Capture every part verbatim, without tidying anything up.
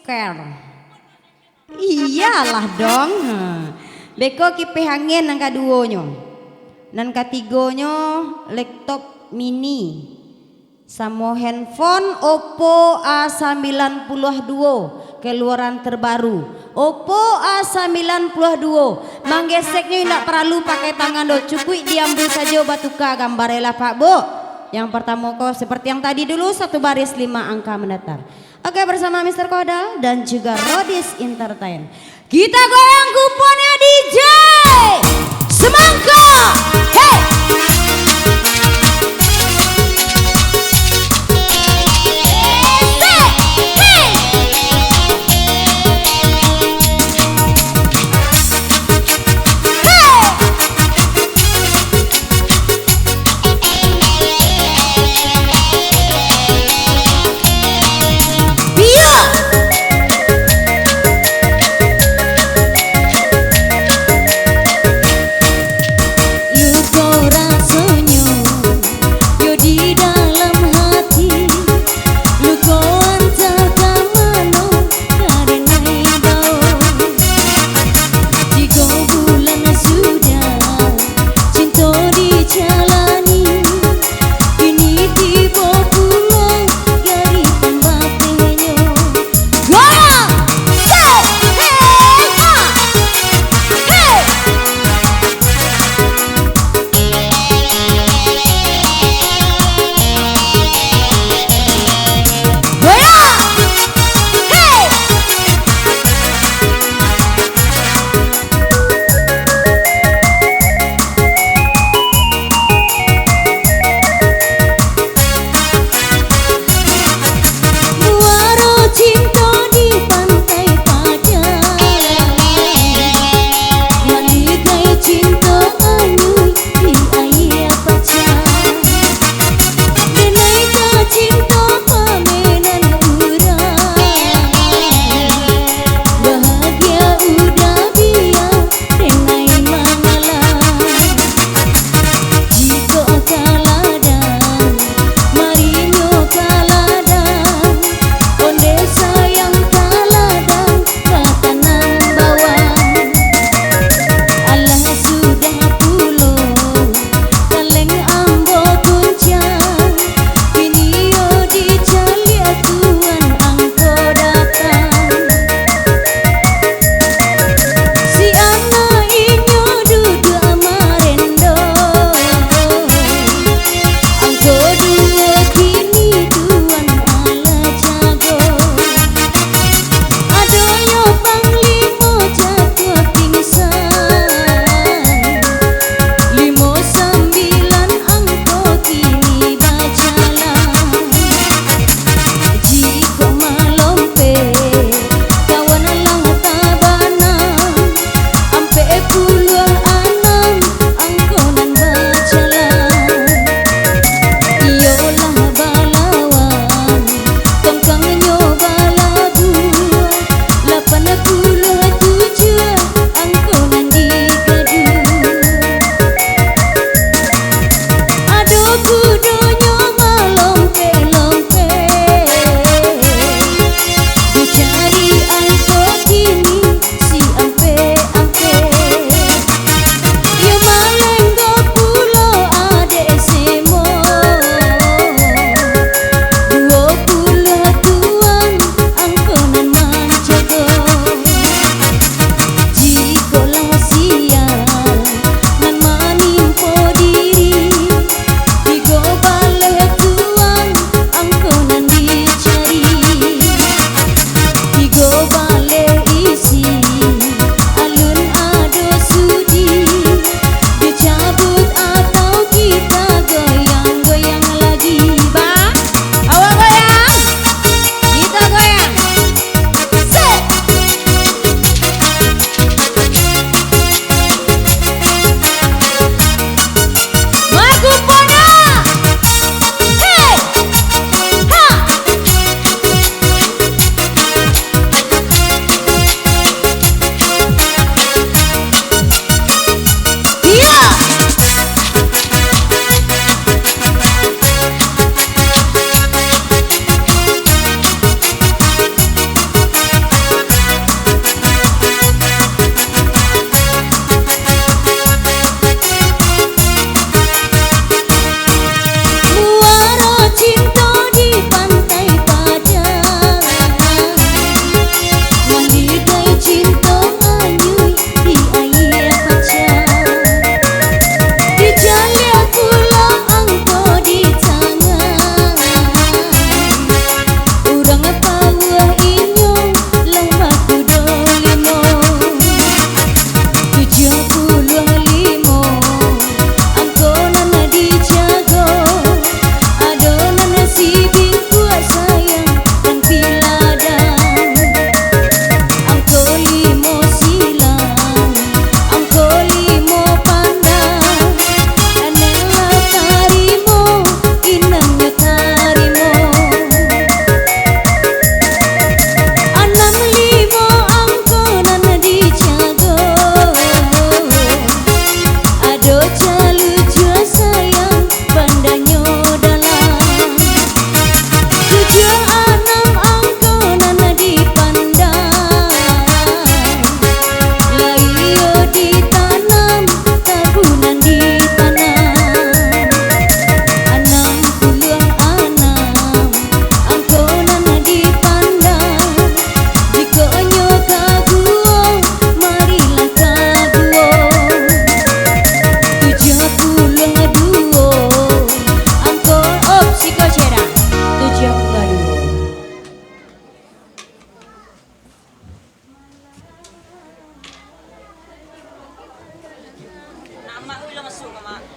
Care. Iyalah dong. Ha. Beko kipeh angin nan kaduonyo. Nan katigonyo laptop mini. Samo handphone Oppo A sambilan puluah duo, keluaran terbaru. Oppo A sambilan puluah duo. Manggeseknyo indak paralu pakai tangan doh, cukuik diambil sajo batuka gambar, yolah, Pak, Bu. Yang pertamo ko seperti yang tadi dulu, satu baris lima angka mendatar. Oke, bersama Mister Kodal dan juga Rodis Entertain. Kita goyang kuponnya, D J. Semangka. Hey.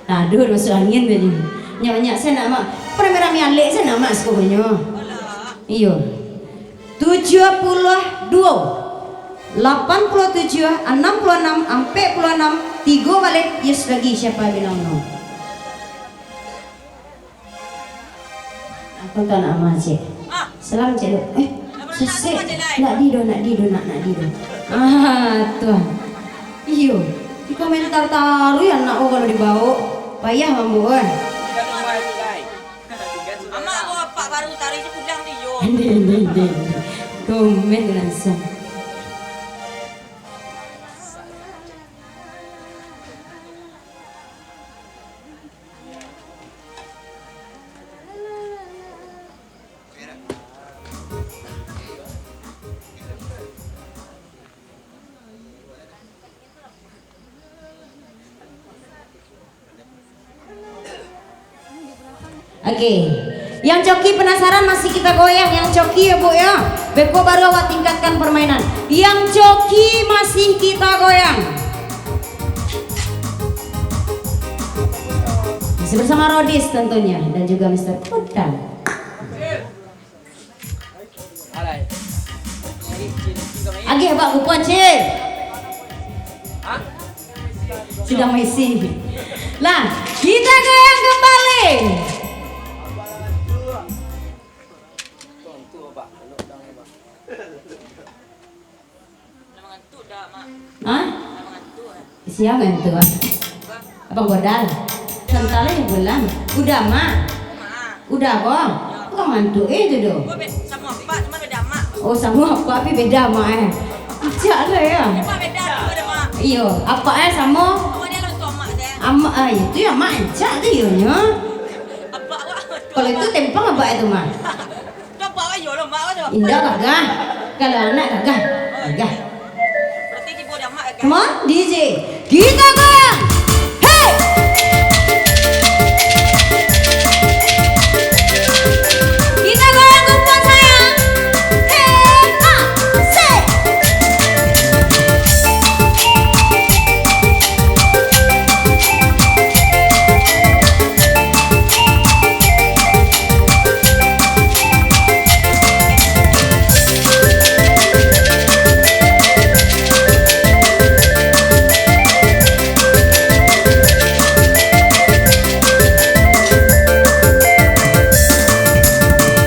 Aduh, masuk angin tadi. Nyak-nyak sanak, Mak. Rami-rami alek sanak, Mak, sakokonyo. Iyo. Tujuah puluah duo, lapan puluah tujuah, anam puluah anam, ampek puluah anam, tigo baleh, yes lagi, siapa bilang no? Aku tak nak ama, Cik. Salam, Cik, dok. Eh, sesek. Nak di do, nak di do, nak, nak di do. Ah, tuh. Iyo. Di komentar taruh ya anak ko kalau dibawa. Payah mambo, eh. Amak ko apak baru taruh itu pulang tu, yo. Ende, ende, ende. Komen langsung. Oke. Yang coki penasaran, masih kita goyang. Yang coki ya, Bu, ya. Beko baru awak tingkatkan permainan. Yang coki masih kita goyang. Masih bersama Rodis tentunya dan juga Mister Podang. Agih, Pak, kupon, Cil. Sudah maisi. Lah, kita goyang kembali. Hah? Siapa yang tua? Abang Godal. Santale yang bulan. Udah, Mak? Udah, Bang? Bukan mantu, eh, tu doh. Oh, sama apa, tapi beda, Mak, eh. Cak lah, ya. Iyo, apa, eh, sama? Ama, ah, itu ya, Mak, cak tu, iyo, nyo. Kalau itu tempang apa itu, Mak? Indak gagah. Kalau anak gagah. Gagah. Come on, D J. Kita goyang. Hey! Kita goyang kumpul sayang. Hey, ah, say.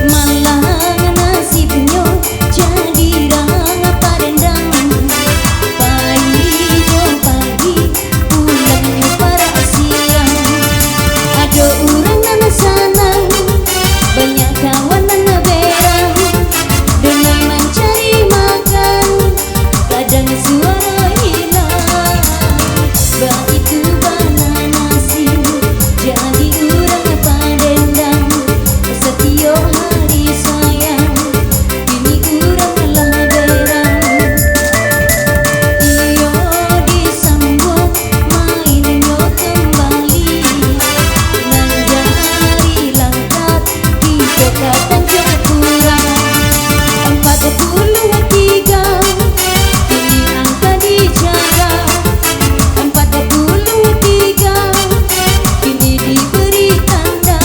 Malang nasibnyo jadi rang padendang. Pai jo pagi, pulang parak siang. Ado urang nan sanang, banyak kawan nan berang, demi mancari makan, kadang suaro hilang. Baitu bana nasib, jadi urang padendang, satiok hari sayang, kini urang lah berang. Iyo disambuang mainnyo kambali, nan jari langkap kito ka tanjak kurang. Ampek puluah tigo, kini angka dijaga. Ampek puluah tigo, kini diberi tanda.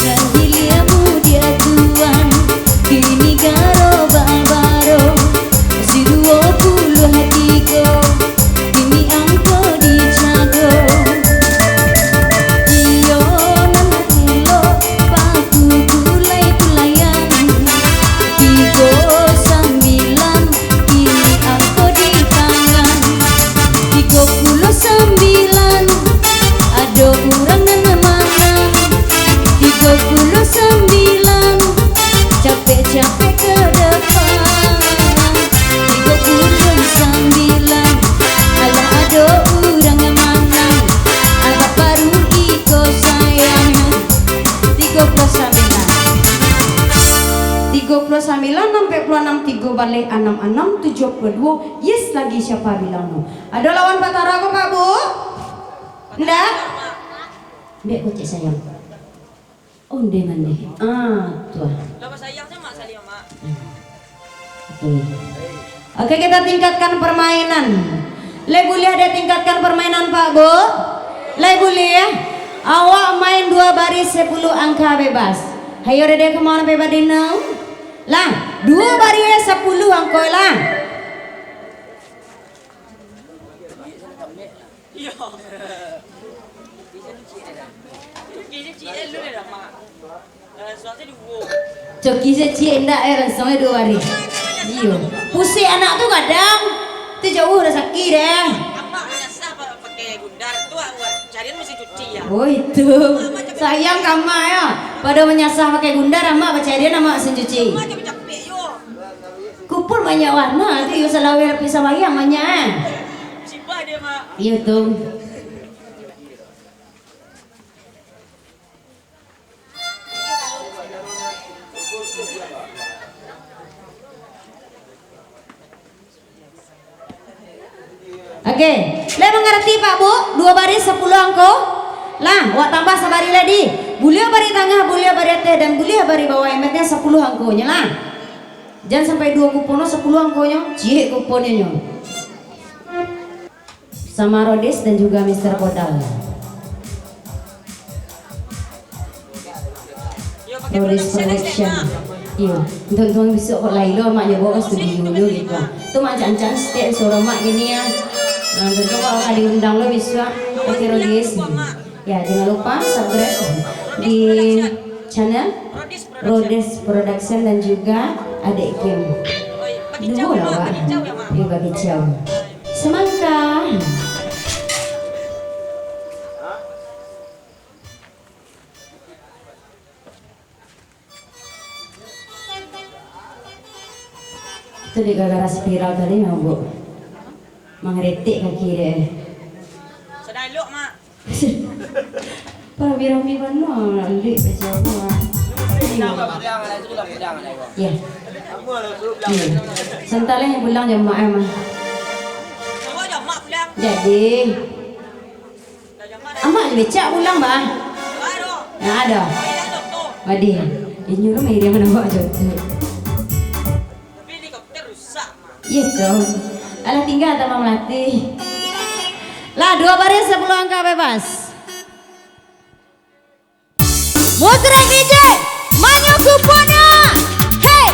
Nan hilia mudiak tuan, kini garo babaro. Si duo puluah tigo, kini angko dijago. Iyo nan elok, paku tulai-tulaian. Tigo sambilan, kini angko di tangan. Tigo puluah sambilan, ado urang nan manang. Tigo puluah sambilan, capek-capek ka depan. Tigo puluah sambilan, alah ado urang manang. Abah baru iko sayang. Tigo puluah sambilan. Tigo puluah sambilan, ampek puluah anam, tigo baleh, anam anam, tujuah puluah duo. Yes lagi, siapa bilang no? Ado lawan Pak Tara ko, Pak, Bu? Ndak? Ndak, kocek sayang. Onde mande. Ah, tuah. Lah, sayang sama Salim, Mak. Oke. Oke, kita tingkatkan permainan. Le buliah ditingkatkan permainan, Pak, Bu? Lai buliah, awak main duo baris sapuluah angka bebas. Hayo, dede, kama nan bebas dinau? Lah, duo baris sapuluah angko lah. Iyo. Oke, ciek dulu dah, Mak. Coki se ciek indak, eh, langsuang eh duo baris. Iyo. Pusing anak tu gadang. Tu jauah rasaki deh. Amak manyasah pa-, pakai gundar tu, awak carian mesin cuci ya. Oh, itu. Sayang ka amak yo. Pado manyasah pakai gundar, amak bacarian amak mesin cuci. Amak capek-capek yo. Kupon banyak warna tu yo, salaweh lapis sambayang banyak, eh. Musibah dia, Mak. Iyo tu. Oke, lai mangarati, Pak, Bu? Duo baris sapuluah angko. Lah, wak tambah sabaris lai di. Buliah baris tangah, buliah baris ateh, dan buliah baris bawah. Yang penting sapuluah angkonyo lah. Jan sampai duo kupon, sapuluah angkonyo, ciek kuponnyo nyo. Sama Rodes dan juga Mister Kodal. Rodes Production. Iyo, untuak-untuak bisuak kok lai lo, Mak nyo bawa ka studio dulu gitu. Tu Mak ancak-ancak step suaro Mak gini ya. Nah, untuak kok ka diundang lo bisuak, pakai Rodes. Ya, jangan lupa subscribe di channel Rodes Production dan juga Adek Kim. Duo lah, Wak. Yo, bagi ciao. Semangka. Tu dek gara-gara spiral tadi mabuk. Mangretek kaki dek. Sadalok, Mak. Parami-rami bana, lik bajawa. Ya. Iya. Santa lah yang pulang jamak, Mak. Jadi, Amak je becak pulang, bah. Nah, ado. Badih. Inyo tu main dia mana buat jodoh. Iyo tu. Alah tingga Tama Melati. Lah, duo baris sapuluah angka bebas. Muteran kecek, manyukup pona. Hei!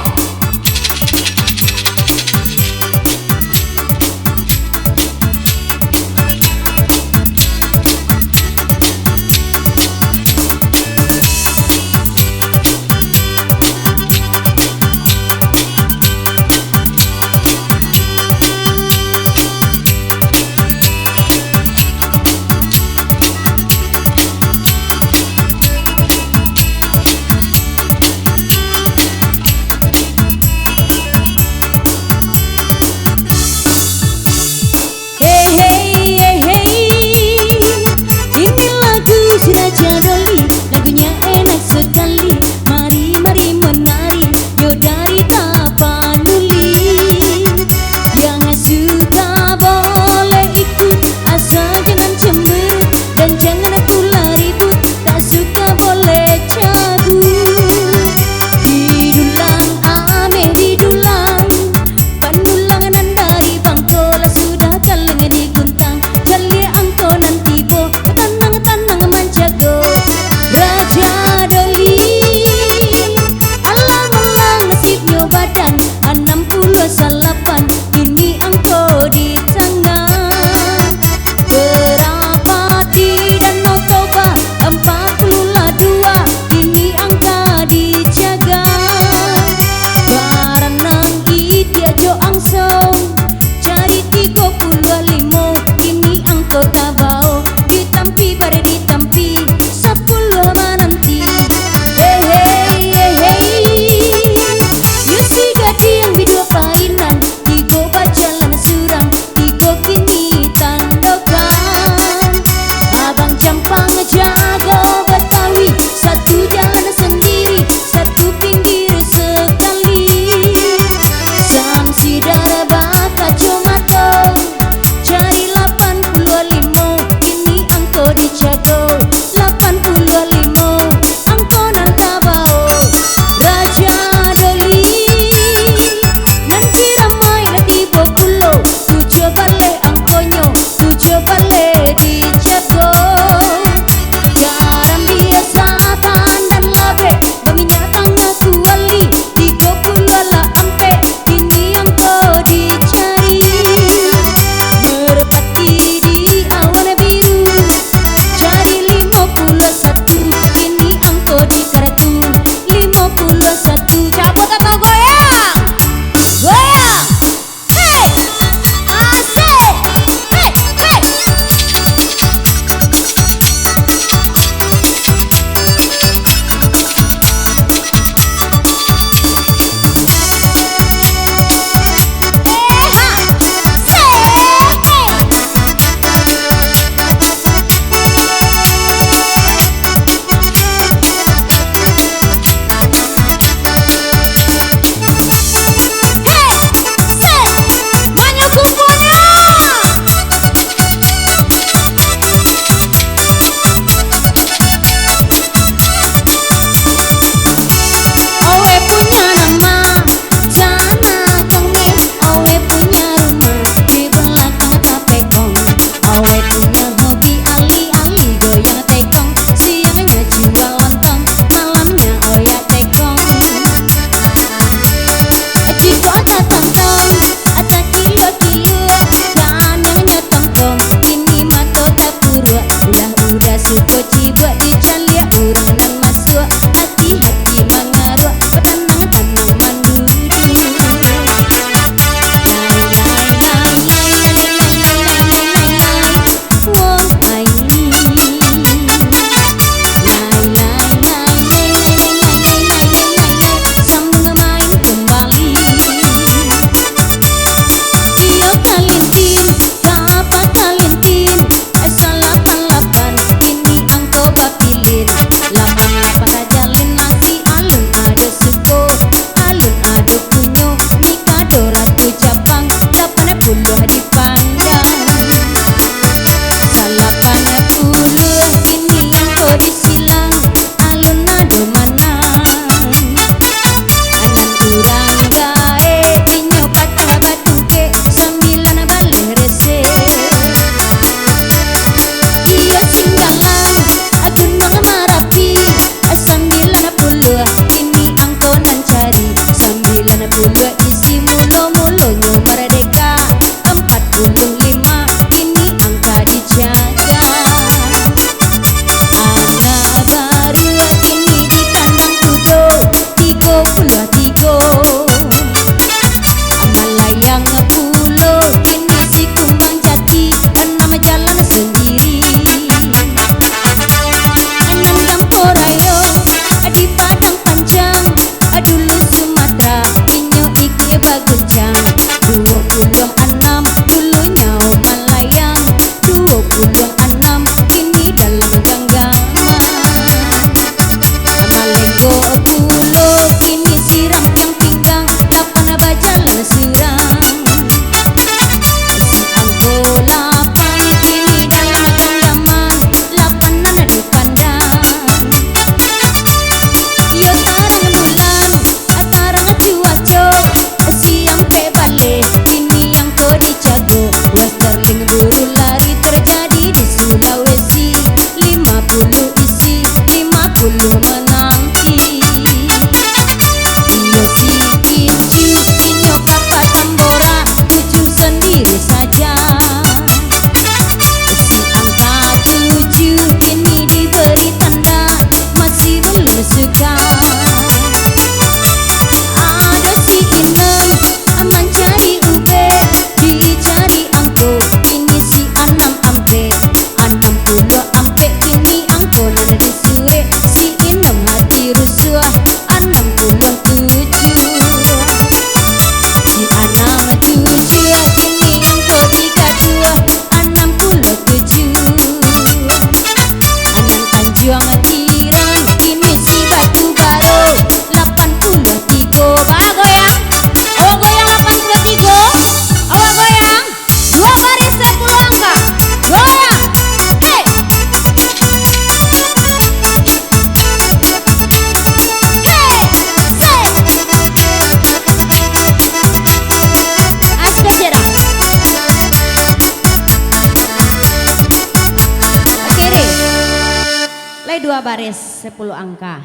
baris sepuluh angka.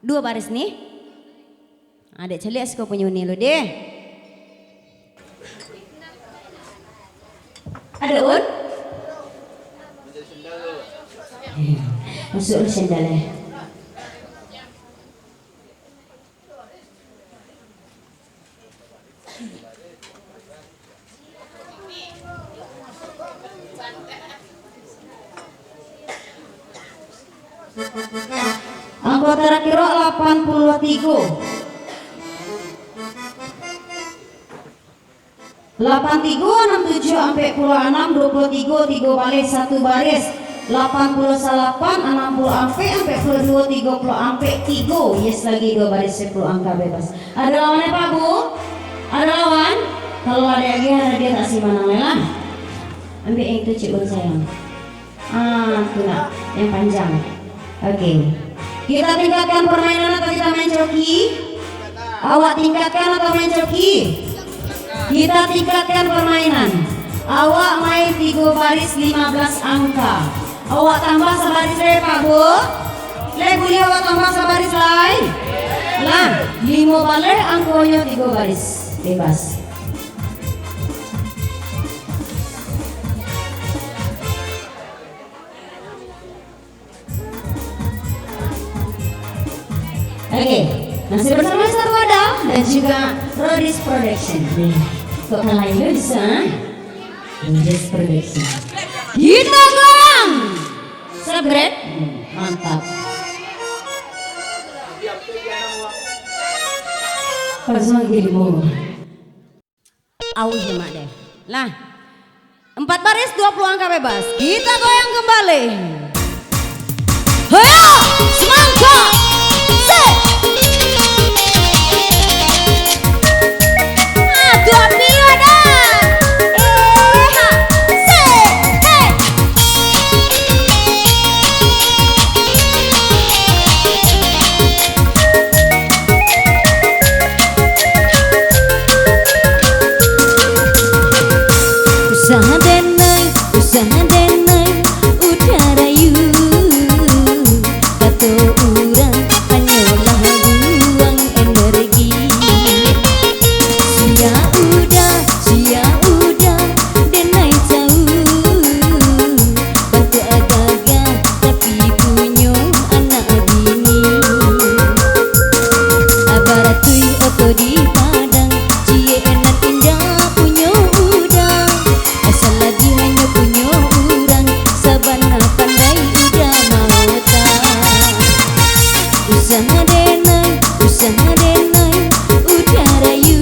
Duo baris nih. Adek caliak siko punyo uni lu deh. Ado, Un? Masuak lu sendal, eh. Angko tarakhir lapan puluah tigo. Lapan tigo, anam tujuah, ampek puluah anam, duo puluah tigo, tigo baleh, satu baris. Lapan puluah salapan, anam puluah ampek, ampek puluah duo, tigo puluah ampek, tigo. Yes, lagi duo baris, sepuluh angka bebas. Ado lawan, Pak, Bu? Ado lawan? Kalau ado lagi, hadiah tak si manang lai lah. Ambiak yang itu, Cik Bun sayang. Ah, tu nak, yang panjang. Oke. Kita tingkatkan permainan atau kita main coki? Awak tingkatkan atau main coki? Kita tingkatkan permainan. Awak main tigo baris lima belas angka. Awak tambah sabaris lai, Pak, Bu? Lai buliah awak tambah sabaris lai? Lah, limo baleh angkonyo tigo baris. Bebas. Oke, masih bersama Satu Wadah dan juga Rodis Production. Nih, kok kalai lu bisa? Rodis Production. Kita goyang! Sebret. Hmm, mantap. Pasang gilimu. Auih lemak deh. Lah. Empat baris, dua puluh angka bebas. Kita goyang kembali. Hoyo, semangka. Sik. Ah, tu api ada. Eh, ha. Sik. Hei. Usah denai, usah denai, udah rayu. Kato urang, hanyolah buang energi. Sia udah, sia udah, denai cau. Bantuak gagah, tapi punyo anak bini. Abaratui oto di Padang, ciek nan indak punyo urang. Asal labiah hanyo punyo urang, sabana pandai udah maota. Usah denai, usah denai, udah rayu.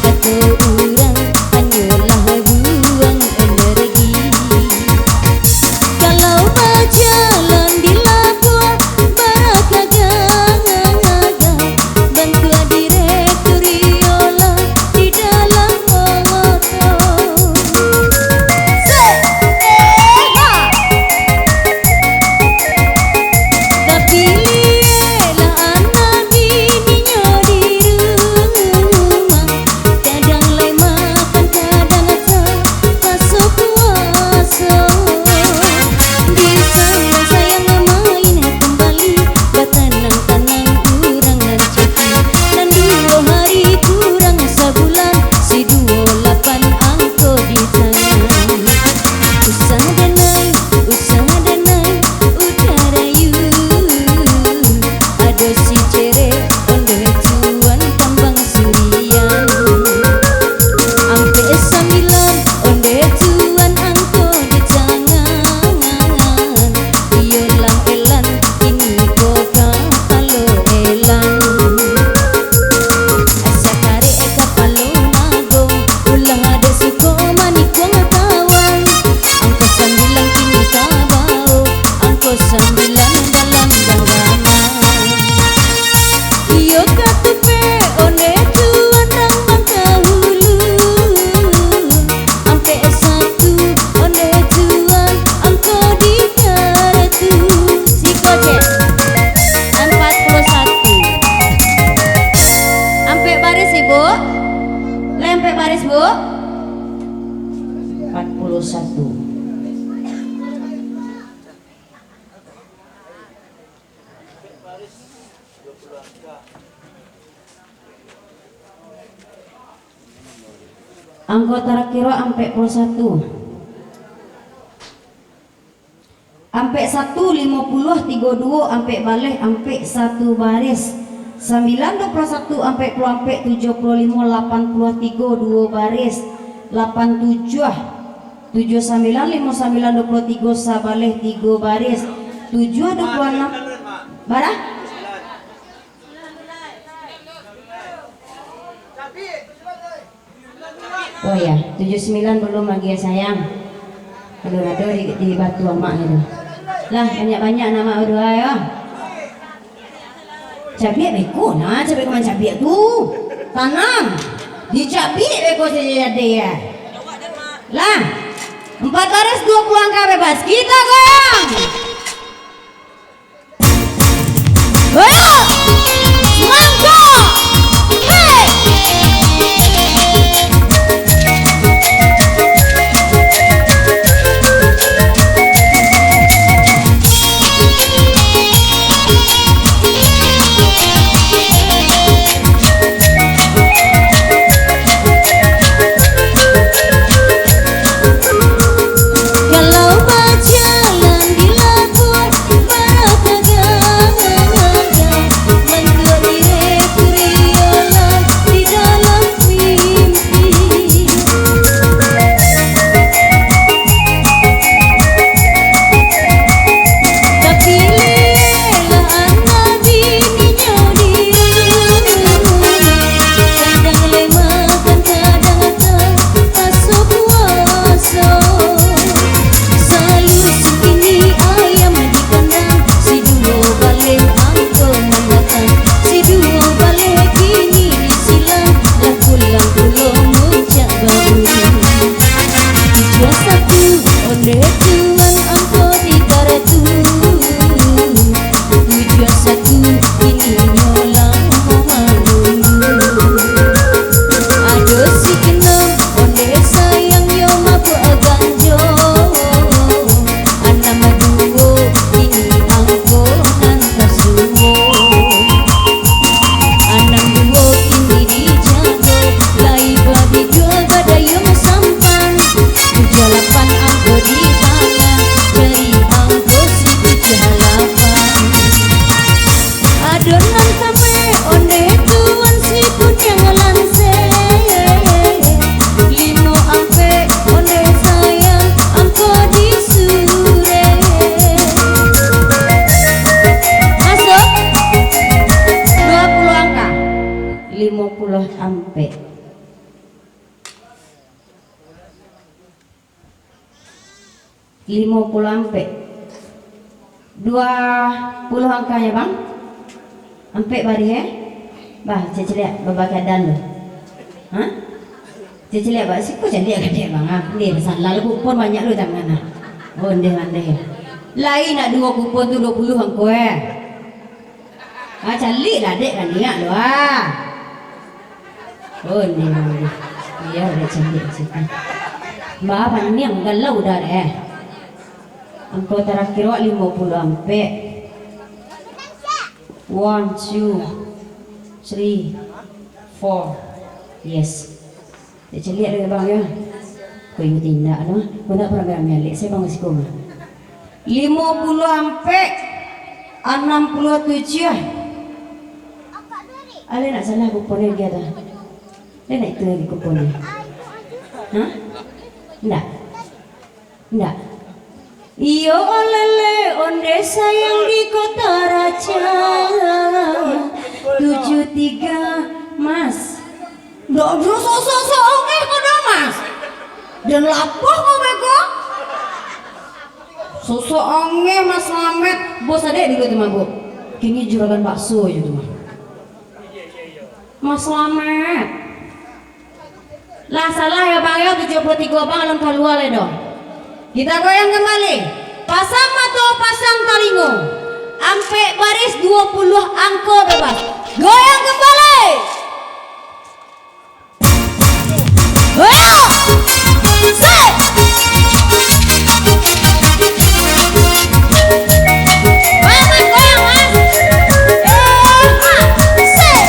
Kato urang, hanyolah buang energi. Kalau bajalan di labuah, barakagang-agang, bantuak direktur iyolah di dalam motor. Sik, eh, ha. Tapi lieklah anak bininyo di rumah, kadang lai makan, kadang tak paso puaso. Di sayang-sayang main kembali, batanang-tanang urang nan caki. Nan duo hari kurang sabulan, si duo lapan angko di tangan. Usah danai, usah danai, udah rayu. Ado si cerek, ondeh tuan kambang surian. Ampek sambilan, ondeh tuan angko di tangan. Iyo lah elan, kini ko kapalo elan. Asa karek kapalo nagong, ulah dek suko manikuang kawan. Angko sambilan kini tabao, angko sambilan dalam ganggaman. Iyo katupek ondeh tuan nan mandahulu. Ampek satu ondeh tuan angko di karatu. Siko cek. Empat puluh satu. Ampek baris, Ibu. Lai ampek baris, Bu. Empat puluh satu. Angko tarakhir ampek puluah satu. Ampek satu, limo puluah, tigo duo, ampek baleh, ampek satu baris. Sambilan, duo puluah satu, ampek puluah ampek, tujuah puluah limo, lapan puluah tigo, duo baris. Lapan tujuah, tujuah sambilan, limo sambilan, duo puluah tigo, sabaleh, tigo baris. Tujuah, duo puluah anam. Bara? Oh ya, tujuah sambilan balun lagi ya, sayang. Balun ado di, di batu amak itu. Lah, banyak-banyak nak amak badoa yo. Cabiak beko nah, cabiak ka mancabik tu. Tanam. Dicabik beko sajo jadi ya. Lah, ampek baris, duo puluah angka bebas. Kita goyang. Ayo! Semangka! Hei! Kalau bajalan di labuah, baraga-raga, bantuak diri kuriolah di dalam mimpi. Tapi lielah anak bininyo di rumah, kadang lai makan, kadang tak asuah puaso. Salusuak kini ayam di kandang, si duo baleh angko mamakan, si duo baleh kini silang, lah pulang pulo muncak baru. Tujuah satu, ondeh tuan angko di karatu. Tujuah satu, kini nyo lah manunggu. Ado si enam, ondeh sayang yo mabuak ganjo. Anam duo, kini angko nan kasuo. Anam duo kini dijago, lai babidua badayuang sampan. Tujuah lapan angko di tangan, cari angko si tujuah lapan. Ado nan tamek, ondeh tuan si kuniang lanseh. Limo ampek, ondeh sayang angko di surek. Masuk. Duo puluah angka. Limo puluah ampek. Limo puluah ampek. Duo puluah angka ya, Bang? Ampek barih, eh? Bah, cek caliak, babaa keadaan lu. Hah? Cek caliak, bah, siko caliak gadek, Bang, ah. Ndeh, basalah lu, kupon banyak lu, jangan, ah. Oh, ndeh, ndeh. Lai nak duo kupon tu duo puluah angko, eh? Ah, caliak lah, dek, kan niat lu, ah. Oh, ni, ni, ni. Iyo, dek, caliak, caliak. Bah, paniang galau dah, deh. Angko tarakhir wak limo puluah ampek. One, two, three, four. Yes. Caliak dulu, Bang, yo. Ko indak, no. Ko indak pernah rami alek. Saya, Bang, masih koma. Limo puluah ampek, anam puluah tujuah. Alek nak salah kuponnya lagi ada. Alek nak itu lagi kuponnya. Hah? Indak. Indak. Iyo, olele, onde sayang di Kota Raja. Tujuh tiga, Mas. Ndak, ndak, sok-sok ongeh ko dah, Mas. Dan lapeh ko beko. Sok-sok ongeh, Mas Slamet. Bos adek dulu tu mah, Bu. Kini juragan bakso je tu mah. Mas Slamet. Lah salah yo, Bang, yo, tujuah puluah tigo, Bang, alun kalua lai doh. Kita goyang kembali. Pasang mato, pasang talingo. Ampek baris, duo puluah angko bebas. Goyang kembali. Goyang. Sik. Goyang, Mas, goyang, Mas. Eh, Mas. Sik.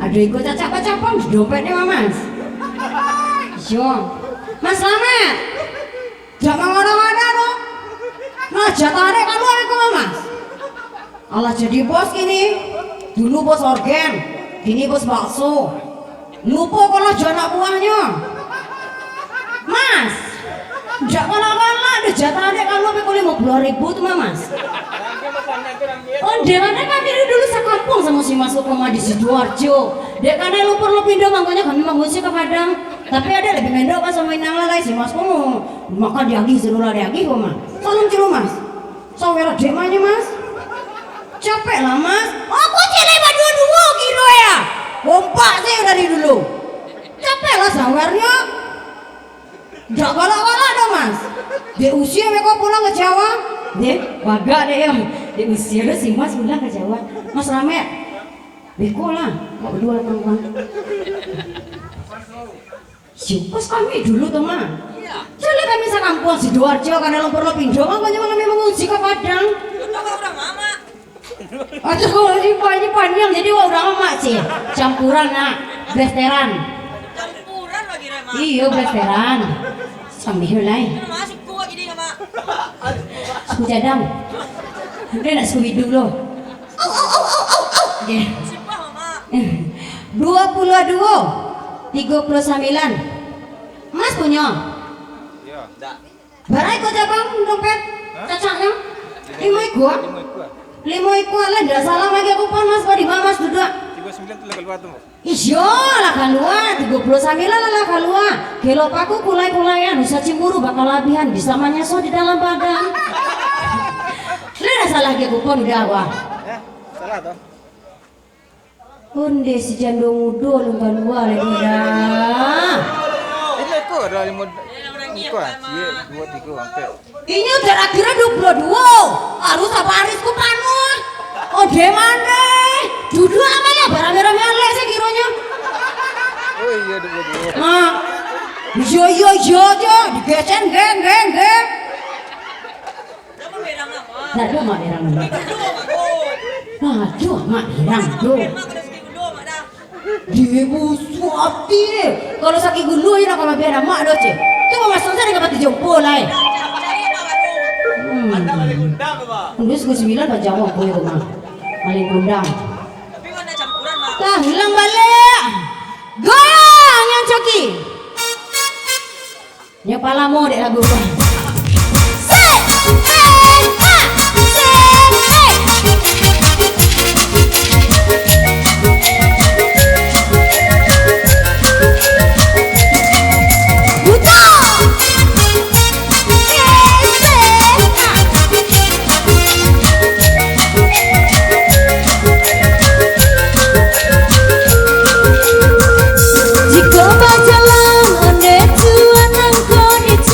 Duit ko cacak bacapang di dompetnyo, Mamas. Yo. Mas Slamet. Jan mangada-ngada doh. Nah, jatah dek kalua ko, Mamas. Alah jadi bos kini. Dulu bos orgen, kini bos bakso. Lupo kalau jo anak buahnyo. Mas, jan galak-galak deh, jatah dek kalua ko limo puluah ribu tu mah, Mas. Onde lah, kami dulu sakampuang samo si Mas ko mah di Sidoarjo. Dek kanai lumpur lo pindah, mangkonyo kami mangungsi ka Padang. Tapi ado labiah mendok kan samo inang lah, lai si Mas ko mah makan diagih, sadonyo diagih ko mah. Salam cilu, Mas. Sawer dek mah nyo, Mas. Capek lah, Mas. Aku cilik baduo-duo kiro ya. Kompak se dari dulu. Capek lah sawernyo. Jan galak-galak doh, Mas. Dek usia beko pulang ka Jawa. Dek, bagak dek yo. Dek usia doh si Mas pulang ka Jawa. Mas Slamet. Beko lah, awak baduo lah pulang. Siupas kami dulu tu mah. Iyo. Jaleh kami sakampuang Sidoarjo, kanai lumpur lo pindah, mangkonyo kami mangungsi ka Padang. Contoh ka urang mamak. Aduh, kalau ini pa-, ini panjang, jadi wak urang mamak sih. Campuran, nak. Blesteran. Campuran lagi, Rek, Mak. Iyo, blesteran. Sambil lai. Ini masuk kuat jadi, Mak. Suku cadang. Udah nak suku hidup lo. Oke. Sumpah, Mak. Duo puluah duo, tigo puluah sambilan. Mas punyo? Iyo. Bara iko cabang dompet? Hah? Cacaknyo? Limo ikua? Limo ikua. Limo ikua lah, ndak salah lagi aku pan, Mas, di ma Mas duduak? Tigo sambilan tu lah kalua tu, Mbok. Iyo, lah kalua, tigo puluah sambilan lah, lah kalua. Kelok paku kulai-kulaian, usah cemburu bakalabihan, bisa manyaso di dalam badan. Lah ndak salah lagi aku pan, udah, wah. Eh, salah tu. Onde si jando mudo alun kalua lai doh, dah. Limo ikua, ado limo ikua. Ciek, duo, tigo, ampek. Inyo tarakhir duo puluah duo. Harus baris ko panuah. Onde mandeh. Duduak apo yo, barame-rame alek se kironyo. Oh iyo, duo puluah duo. Ha. Iyo, iyo, iyo, iyo. Digesen, geng, geng, geng. Ndak ado mak berang tu. Ndak ado mak berang tu. Dia busuak ati. Kalau sakik gulu aja nak kau mampir mak doh, ceh. Tu mah masuk sajo ka batu jompo lai. Hmm. Udah sepuluh sembilan bajawab kau itu mah. Paling kundang. Lah, ulang balik. Gong yang coki. Nyo palamo dek lagu tu.